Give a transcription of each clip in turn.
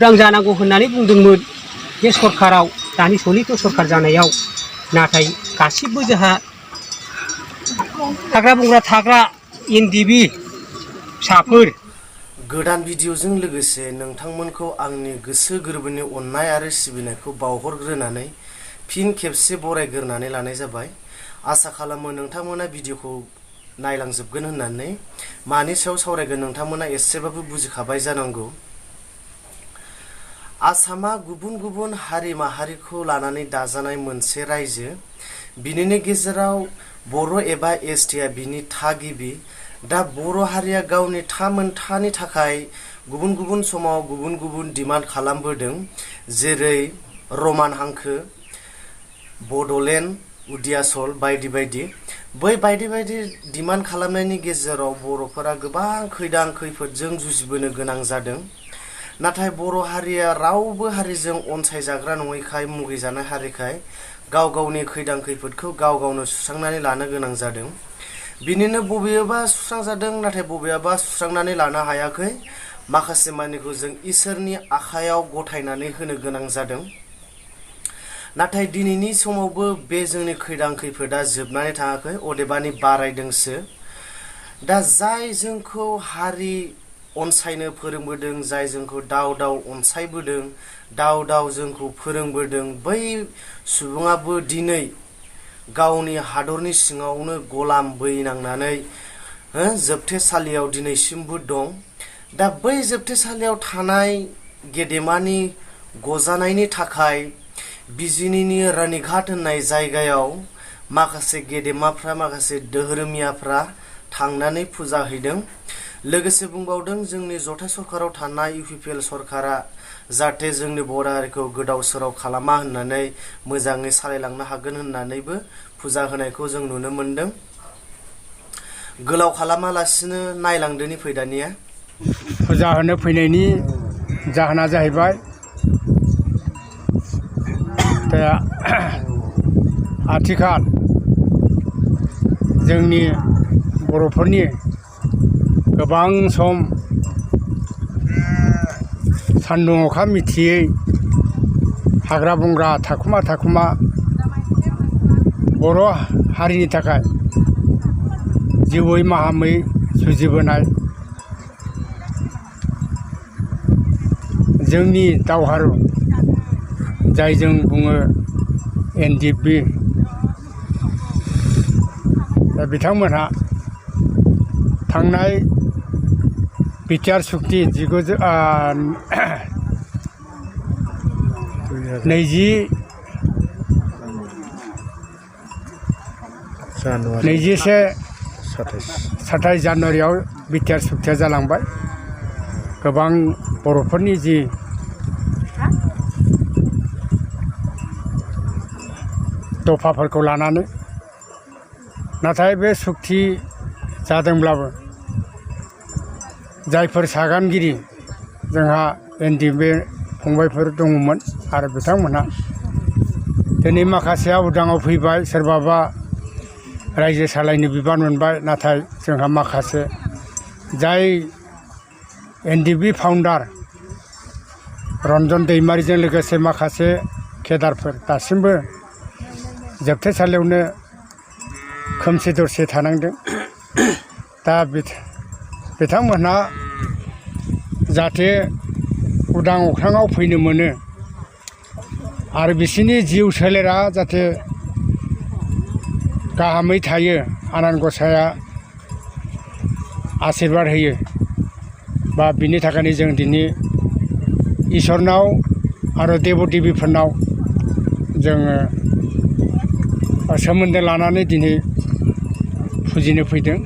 उदां जानांगौ होननानै बुंदोंमोन बे सरखाराव दानि सलिथ सरखार जानायाव नाथाय गासिबो जोंहा हाग्रा बंग्रा थाग्रा एनडिबि फिसाफोर गोदान भिडिअजों लोगोसे नोंथांमोनखौ आंनि गोसो गोरबोनि अननाय आरो सिबिनायखौ बावहरग्रोनानै फिन खेबसे बरायग्रोनानै लानाय जाबाय। आसा खालामो नोंथांमोना भिडिअखौ नायलांजोबगोन होननानै। मानि सायाव सावरायगोन नोंथांमोना एसेबाबो बुजिखाबाय जानांगौ। आसामा गुबुन गुबुन हारि माहारिखौ लानानै दाजानाय मोनसे रायजो। बिनिनो गेजेराव बर' एबा एसटिआ बिनि थागिबि। दा बर' हारिया गावनि थामोनथानि थाखाय गुबुन गुबुन समाव गुबुन गुबुन डिमान्ड खालामबोदों, जेरै रमान हांखो, बडलेण्ड, उदियासल बायदि बायदि। बै बायदि बायदि डिमान्ड खालामनायनि गेजेराव बर'फोरा गोबां खैदां खैफोदजों जुजिबोनो गोनां जादों। नाथाय बर' हारिया रावबो हारिजों अनसायजाग्रा नङैखाय, मुगैजानाय हारिखाय गाव गावनि खैदां खैफोदखौ गाव गावनो सुस्रांनानै लानो गोनां जादों। बिनिनो बबेयाबा सुस्रांजादों, नाथाय बबेयाबा सुस्रांनानै लानो हायाखै। माखासे मानिखौ जों इसोरनि आखायाव गथायनानै होनो गोनां जादों। नाथाय दिनैनि समावबो बे जोंनि खैदां खैफोदा जोबनानै थाङाखै, अदेबानि बारायदोंसो। दा जाय जोंखौ हारि अनसायनो फोरोंबोदों, जाय जोंखौ दाव दाव अनसायबोदों, दाव दाव जोंखौ फोरोंबोदों, बै सुबुङाबो दिनै गावनि हादरनि सिङावनो गलाम बैनांनानै जोबथेसालियाव दिनैसिमबो दं। दा बै जोबथेसालियाव थानाय गेदेमानि गजानायनि थाखाय बिजिनिनि रानीघाट होननाय जायगायाव माखासे गेदेमाफ्रा, माखासे धोरोमियाफ्रा थांनानै फुजा हैदों। लोगोसे बुंबावदों जोंनि जथाय सरकाराव थानाय इउपिपिएल सरकारा जाहाथे जोंनि बर' हारिखौ गोदाव सोराव खालामा होननानै, मोजाङै सालायलांनो हागोन होननानैबो फुजा होनायखौ जों नुनो मोनदों। गोलाव खालामालासिनो नायलांदोनि फैदानिया। फुजा होनो फैनायनि जाहोना जाहैबाय दा आथिखाल जोंनि बर'फोरनि गोबां सम सान्दुं अखा मिथियै हाग्रा बंग्रा थाखुमा थाखुमा बर' हारिनि थाखाय जिउयै माहामै जुजिबोनाय जोंनि दावहारु, जायजों बुङो एनडिएफबि, दा बिथांमोनहा थांनाय बिटिआर सुक्ति 21 27 जानुवारियाव बिटिआर सुक्तिया जालांबाय। गोबां बर'फोरनि जि दफाफोरखौ लानानै, नाथाय बे सुक्ति जादोंब्लाबो जायफोर सागानगिरि जोंहा एनडिएफबि फंबायफोर दङमोन आरो बिथांमोनहा दिनै माखासेया उदाङाव फैबाय, सोरबाबा रायजो सालायनो बिबान मोनबाय। नाथाय जोंहा माखासे जाय एनडिएफबि फाउन्डार रनजन दैमारिजों लोगोसे माखासे केडारफोर दासिमबो जोबथेसालियावनो खोमसि दरसि थानांदों। दा बिथांमोनहा जाहाथे उदां अख्राङाव फैनो मोनो आरो बिसोरनि जिउ सोलेरा जाहाथे गाहामै थायो, आनान गसाया आशीर्बाद होयो। बा बिनि थाखायनो जों दिनै इसोरनाव आरो देव देबिफोरनाव जोङो सोमोन्दो लानानै दिनै फुजिनो फैदों।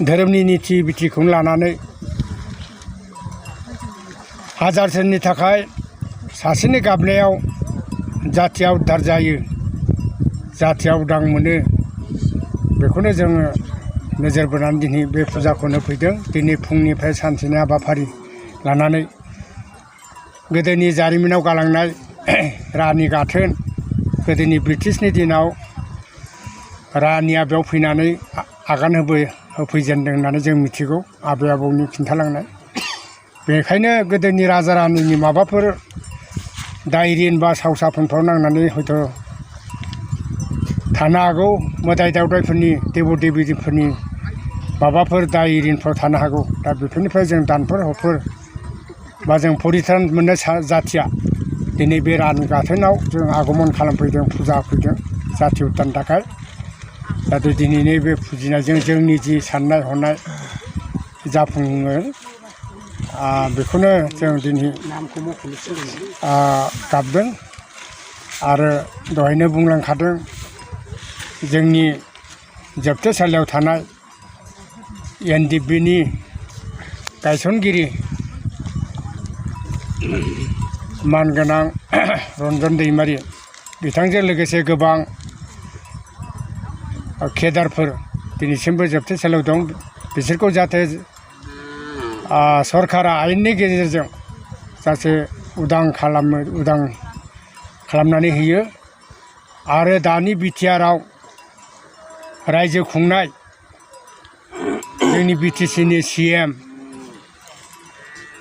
धोरोमनि निति बिथिखौनो लानानै हाजारसोनि थाखाय सासेनि गाबनायाव जाथिया उद्धार जायो, जाथिया उदां मोनो, बेखौनो जोङो नोजोर बोनानै दिनै बे फुजाखौनो फैदों। दिनै फुंनिफ्राय सानसेनि हाबाफारि लानानै गोदोनि जारिमिनाव गालांनाय रानि गाथोन, गोदोनि ब्रिटिशनि दिनाव रानिया बेयाव फैनानै आगान होफैजेनदों होननानै जों मिथिगौ, आबै आबौनि खिन्थालांनाय। बेखायनो गोदोनि राजा रानिनि माबाफोर दायरिन बा सावसाफोनफ्राव नांनानै हयथ' थानो हागौ मोदाय दावदायफोरनि देब देबिफोरनि माबाफोर दायरिनफ्राव थानो हागौ दा बेफोरनिफ्राय जों दानफोर हरफोर बा जों परित्रान मोननाय जाथिया दिनै बे रानि गाथोनाव जों आगमन खालामफैदों फुजा होफैदों जाथि उद्धारनि थाखाय जाहाथे दिनैनि बे फुजिनायजों जोंनि जि साननाय हनाय जाफुङो बेखौनो जों दिनै गाबदों आरो दहायनो बुंलांखादों जोंनि जोबथेसालियाव थानाय एनडिएफबिनि गायसनगिरि मानगोनां रनजन दैमारि बिथांजों लोगोसे गोबां केदारफोर दिनैसिमबो जोबथेसालियाव दं बिसोरखौ जाहाथे सरकारा आयेननि गेजेरजों जाहाथे उदां खालामनानै होयो आरो दानि बिटिआरआव रायजो खुंनाय जोंनि बिटिसिनि सिएम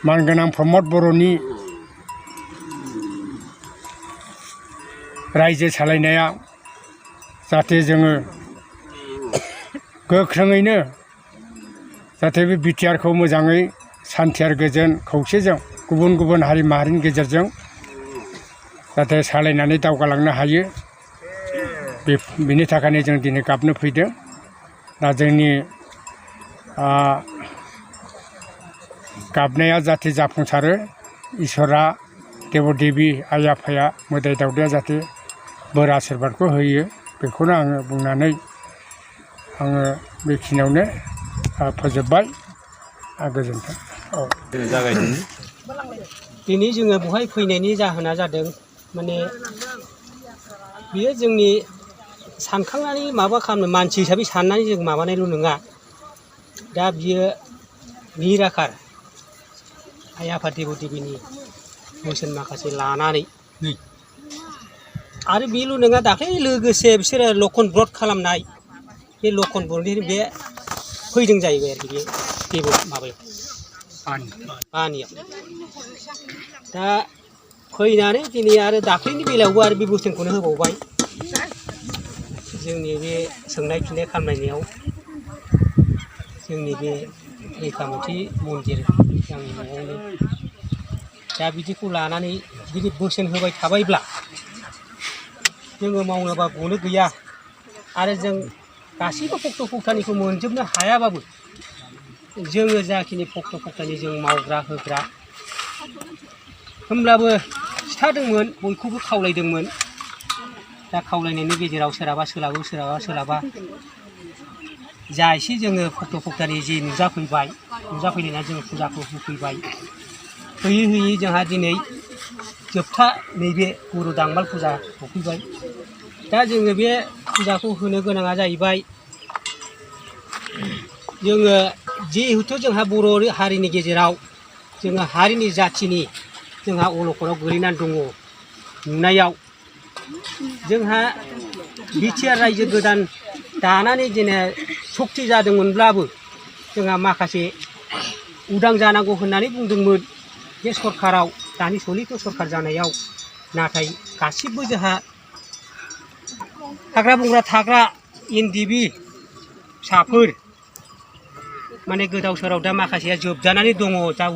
मानगोनां प्रमद बर'नि रायजो सालायनाया जाहाथे जोङो गोख्रोङैनो जाहाथे बे बिटिआरखौ मोजाङै सान्थि आरो गोजोन खौसेजों गुबुन गुबुन हारि माहारिनि गेजेरजों जाहाथे सालायनानै दावगालांनो हायो बेनि थाखायनो जों दिनै गाबनो फैदों दा जोंनि गाबनाया जाहाथे जाफुंसारो इसोरा देब देबि आइ आफाया मोदाय दावदाया जाहाथे बोर आशिर्बादखौ होयो बेखौनो आङो बुंनानै आङो बेखिनियावनो फोजोबबाय गोजोन्थों। दिनै जोङो बेवहाय फैनायनि जाहोना जादों माने बियो जोंनि सानखांनानै माबा खालामनो मानसि हिसाबै साननानै जों माबानायल' नङा दा बियो निराखार आइ आफा देब देबिनि बोसोन माखासे लानानै आरो बेल' नङा दाख्लै लोगोसे बिसोरो लखन ब्रत खालामनाय बे लखन ब्रतनि बे फैदों जाहैबाय आरोखि बे देब माबायाव बानियाव दा फैनानै दिनै आरो दाख्लैनि बेलायावबो आरो बे बोसोनखौनो होबावबाय जोंनि बे सोंनाय फिननाय खालामनायाव जोंनि बे रैखाथि मन्दिर जोंनि न'आवनो दा बिदिखौ लानानै बिदि बोसोन होबाय थाबायब्ला जोङो मावनोबा गनो गैया आरो जों गासैबो पक्त पक्तानिखौ मोनजोबनो हायाबाबो जोङो जाखिनि पक्त पक्तानि जों मावग्रा होग्रा होमब्लाबो खिथादोंमोन बयखौबो खावलायदोंमोन दा खावलायनायनि गेजेराव सोरहाबा सोलाबो सोरहाबा सोलाबा जा एसे जोङो पक्त पक्तानि जि नुजाफैनायना जों फुजाखौ होफैबाय होयै होयै जोंहा दिनै जोबथा नैबे गुरु दांमाल फुजा सफैबाय दा जोङो बे फुजाखौ होनो गोनाङा जाहैबाय जोङो जिहेतु जोंहा बर' हारिनि गेजेराव जोङो हारिनि जाथिनि जोंहा अलखदाव गोलैनानै दङ नुनायाव जोंहा बिटिआर रायजो गोदान दानानै जेने सक्ति जादोंमोनब्लाबो जोंहा माखासे उदां जानांगौ होननानै बुंदोंमोन बे सरकाराव दानि सलिथ सरकार जानायाव नाथाय गासिबो जोंहा हाग्रा बंग्रा थाग्रा एनडिएफबि फिसाफोर माने गोदाव सोराव दा माखासेया जोबजानानै दङ दा